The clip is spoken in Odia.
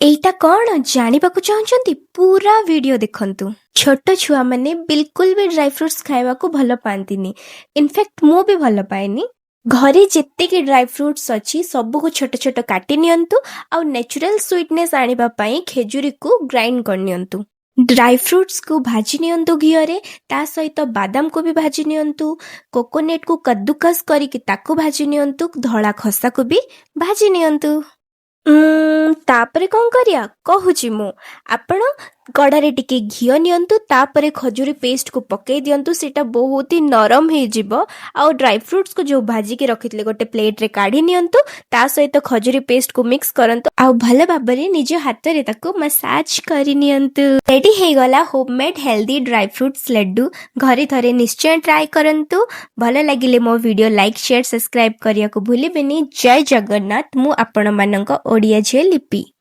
ଏଇଟା କ'ଣ ଜାଣିବାକୁ ଚାହୁଁଛନ୍ତି? ପୁରା ଭିଡ଼ିଓ ଦେଖନ୍ତୁ। ଛୋଟ ଛୁଆମାନେ ବିଲକୁଲ ବି ଡ୍ରାଇ ଫ୍ରୁଟ୍ସ ଖାଇବାକୁ ଭଲ ପାଆନ୍ତିନି। ଇନଫ୍ୟାକ୍ଟ ମୁଁ ବି ଭଲ ପାଏନି। ଘରେ ଯେତିକି ଡ୍ରାଇ ଫ୍ରୁଟ୍ସ ଅଛି, ସବୁକୁ ଛୋଟ ଛୋଟ କାଟି ନିଅନ୍ତୁ ଆଉ ନ୍ୟାଚୁରାଲ ସୁଇଟନେସ୍ ଆଣିବା ପାଇଁ ଖେଜୁରୀକୁ ଗ୍ରାଇଣ୍ଡ କରିନିଅନ୍ତୁ। ଡ୍ରାଇ ଫ୍ରୁଟ୍ସକୁ ଭାଜି ନିଅନ୍ତୁ ଘିଅରେ। ତା ସହିତ ବାଦାମକୁ ବି ଭାଜି ନିଅନ୍ତୁ। କୋକୋନଟକୁ କଦ୍ଦୁକସ କରିକି ତାକୁ ଭାଜି ନିଅନ୍ତୁ। ଧଳା ଖସାକୁ ବି ଭାଜି ନିଅନ୍ତୁ। ତାପରେ କ'ଣ କରିବା କହୁଛି ମୁଁ। ଆପଣ କଢ଼ାରେ ଟିକେ ଘିଅ ନିଅନ୍ତୁ। ତାପରେ ଖଜୁରୀ ପେଷ୍ଟକୁ ପକେଇ ଦିଅନ୍ତୁ। ସେଇଟା ବହୁତ ହି ନରମ ହେଇଯିବ। ଆଉ ଡ୍ରାଇ ଫ୍ରୁଟ୍ସକୁ ଯୋଉ ଭାଜିକି ରଖିଥିଲେ, ଗୋଟେ ପ୍ଲେଟରେ କାଢ଼ି ନିଅନ୍ତୁ। ତା ସହିତ ଖଜୁରୀ ପେଷ୍ଟକୁ ମିକ୍ସ କରନ୍ତୁ ଆଉ ଭଲ ଭାବରେ ନିଜ ହାତରେ ତାକୁ ମସାଜ କରି ନିଅନ୍ତୁ। ରେଡି ହେଇଗଲା homemade healthy dry fruits laddu. ଘରେ ଥରେ ନିଶ୍ଚୟ ଟ୍ରାଏ କରନ୍ତୁ। ଭଲ ଲାଗିଲେ ମୋ ଭିଡ଼ିଓ ଲାଇକ୍, ସେୟାର, ସବସ୍କ୍ରାଇବ କରିବାକୁ ଭୁଲିବେନି। ଜୟ ଜଗନ୍ନାଥ। ମୁଁ ଆପଣମାନଙ୍କ ଓଡ଼ିଆ ଝିଅ ଲିପି।